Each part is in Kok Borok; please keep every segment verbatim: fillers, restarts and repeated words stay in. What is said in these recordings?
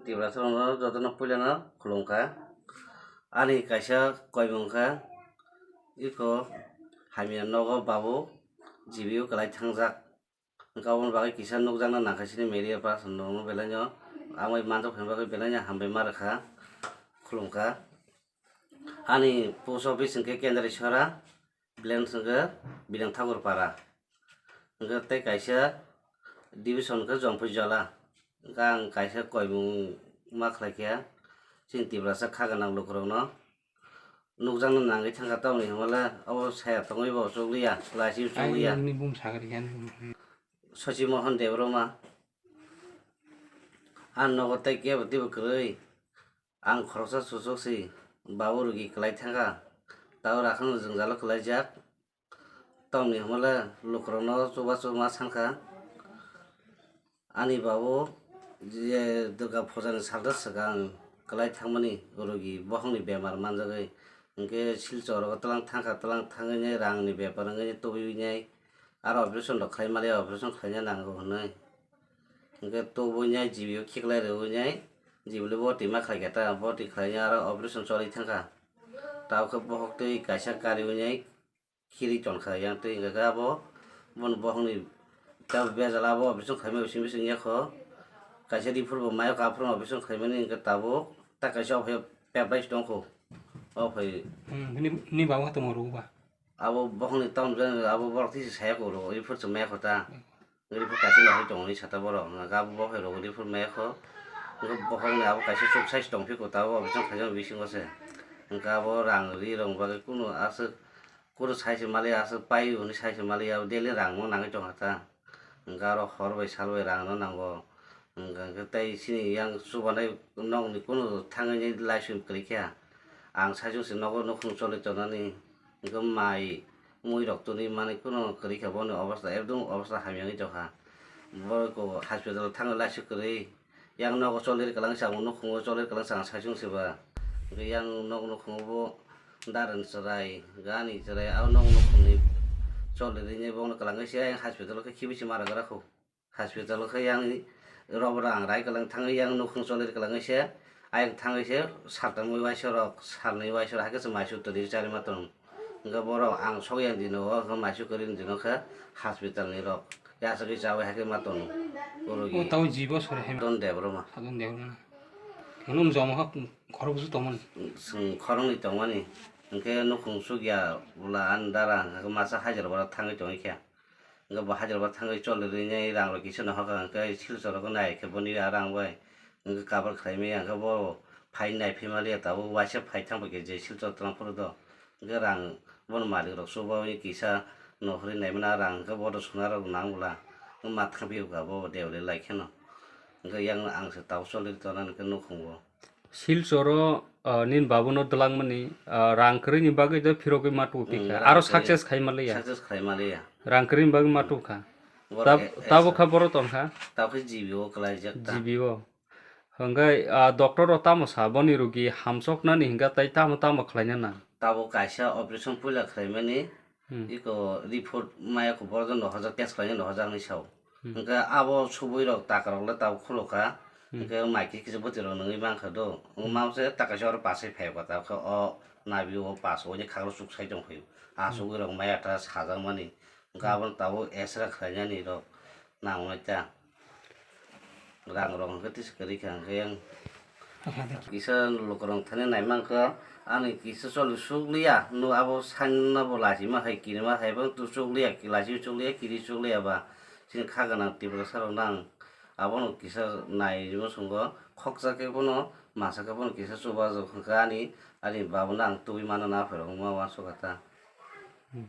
Tiprasarokno jotono puilano khulumkha. Ani kaisa koimung kha, iko hamya nogo babu G B O kwlai thangjak. Hwnkhe aboni bagwi kisa nukjakna nangkha chini media person rokno belaino, amai manjak phaima bagwi belaino hambai ma rwkha, khulumkha. Ani post office hwnkhe Kendreshwara, Blanch hwnkhe Bidang Thakur Para. Hwnkhe tei kaisa division hwnkhe Jompuijala. Hwnkhe ang kaisa koimung ma khlai kha chini Tiprasa kha gwnang lukurokno. Nukjakno nangwi thangkha tamoni hwnmale abo saya tongwi bo chukliya, lachi chukliya. Nini bum sagri khe. Sochi Mohon Debbarma. Ang nogo tei kebo teibo kwrwi. Ang khoroksa suchuk si, babu rugi kwlai thangkha. Tao rakhano jwngjalo kwlaijak. Tamni hwnmale lukurokno chubachu ma sankha. Ani babu je Durga Pujani salsa swkang kwlai thangmani rugi bohongni bemar manjagwi. Hwnkhe Silchoro twlang thangkha, twlang thangwi rangni bepar wngwi tubui nai. Aro operation rok khlai maliya, operation khlaina nango hwnwi. Hwnkhe tubui nai G B O khiklai rwui nai, G B O le boti ma khlai kha ta, boti khlaina aro operation choli thangkha. Tao khe bohok twi kaisa kariui nai khiri tonkha yang twi hwnkhe abo bono bohongni tei bejal abo operation khlaimani bising bising yakho kaisa riphur bo mayo kaphuru operation khlaimani hwnkhe tabuk ta kaisa ophai peprai tongkho ophai. Hmm, bini, bini babo khe tongma rwgo ba? Abo bohongni town abo borok tisi saya kho rw riphur se maya kho ta. Riphur kaisa lahai tongo ni sata borok hwnkhe abo bohai rw riphur maya kho. Hwnkhe bohongni abo kaisa chuk size tongphiko tabuk operation khlaimani bisingo se. Hwnkhe abo rang ri rwng bagwi kunu aswk Kunu sai se maliya, aswk pai hwnwi sai se maliya, daily rangno nangwi tongkha ta. Hwnkhe aro hor bai sal bai rangno nango. Hwnkhe tei chini yang chubanai nokni kunu thangwi laisum kwrwi kha. Ang saichung se nogo nukhung choli tongnani. Hwnkhe mai, mui rok twnwi manwi kunu kwrwi kha boni obostha, ekdom obostha hamya wngwi tongkha. Borok hospital thangwi laisuk kwrwi. Yang nogo choli rwkha lang sa, ang nukhungo choli rwkha lang sa, ang saichung se ba. Hwnkhe yang nog nukhungo bo darani chwrai, gani chwrai, abo nog nukhungni choli rwini bono kwlangwi se ayang hospital khe khibi se ma rwgra kho. Hospital khe yang rw bo rang rai kwlang thangwi yang nukhung choli rwkha langwi se ayang thangwi se saltang bai waisa rok, salnwi waisa rok, hakhe se mai sut twi chari ma tong. Hwnkhe borok ang sokya dino o hwnkhe maisu kwrwini dino khe hospital ni rok yachagwi chawi hakhe ma tono. Oro O tau jibo sori hai. Don Debbarma. Don Debbarma. Hwnwi wng joma kha khorok busu tongmani. Chwng khoroknwi tongmani. Hwnkhe nukhung sukya bwla ani dara hwnkhe masa Hyderabad thangwi tongwi kha. Hwnkhe bo Hyderabad thangwi choli rwinai rang rok kisa no hoka hwnkhe Silchar rok nai khe boni a rang bai. Hwnkhe cover khlai maya hwnkhe bo phai nai phai maliya tabuk waisa phai thang bai khe je Silchar twlang phuru do. Hwnkhe rang bono malik rok chubaui kisa nohorwi naimani a rang hwnkhe bodo suna rok nang bwla. Hwnkhe ma thang phiyok kha bo deori lai kheno. Hwnkhe yang ang se tabuk choli tonani hwnkhe nukhungo. Silcharo, ah, nini babuno dwlangmani, ah, rang kwrwini bagwi do phirogwi ma tubu Mm, kha. Rang Aro kwrwi. Success khai maliya. Success khai maliya. Rang kwrwini bagwi ma tubu kha. Borok Tab-, e-, tabo extra. Kha borok tong kha. Tabo khe G B O kwlaijak ta. G B O. Hwnkhe, ah, doctor rok tamo sa boni rugi hamsoknani hwnkhe tei tamo tamo khlaina nang? Tabo kaisa operation puila khlaimani, Hmm. iko report maya kho borok no hojak test khlaina no hojak hinwi sao. Hmm. Hwnkhe abo subui rok taka rok le tabo khulokha. Hmm. Hwnkhe mai khe kisa bwtwi rok nungwi mankha do. Hmm. Wngma se taka se oro pasai phai kha ta khe o nabi o pas o ni khagro chuk sai tong phai. A Hmm. subui rok maya ta sajak mani. Hwnkhe Hmm. abo no tabo X-ray khlainani rok. Nang wngnai ta. Rang rok hwnkhe tisa kwrwi kha hwnkhe yang. Aha, de. Kisa lukurok thani nai mankha, ani kisa choli sukliya, no abo sanna bo lachima hai, kirima hai, bo tu sukliya, lachi sukliya, kiri sukliya ba. Chini kha gwnang Tiprasa rok nang, abono kisa nai muchungo, khoksa khe bono, masa khe bono kisa chubajo hwnkha ani, ani babuno ang tubui mano na phairok wngma uansukha ta. Hmm.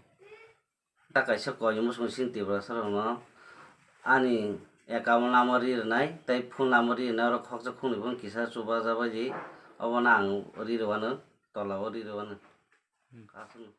Ta kaisa koi ni muchung sini Tiprasa rokno ani account number ri rwnai tei phone number ri rwnai, oro khoksa khungnwi phone kisa chubajabaidi, obono ang ri rwano, tola o ri rwano. Hmm. Aswkno.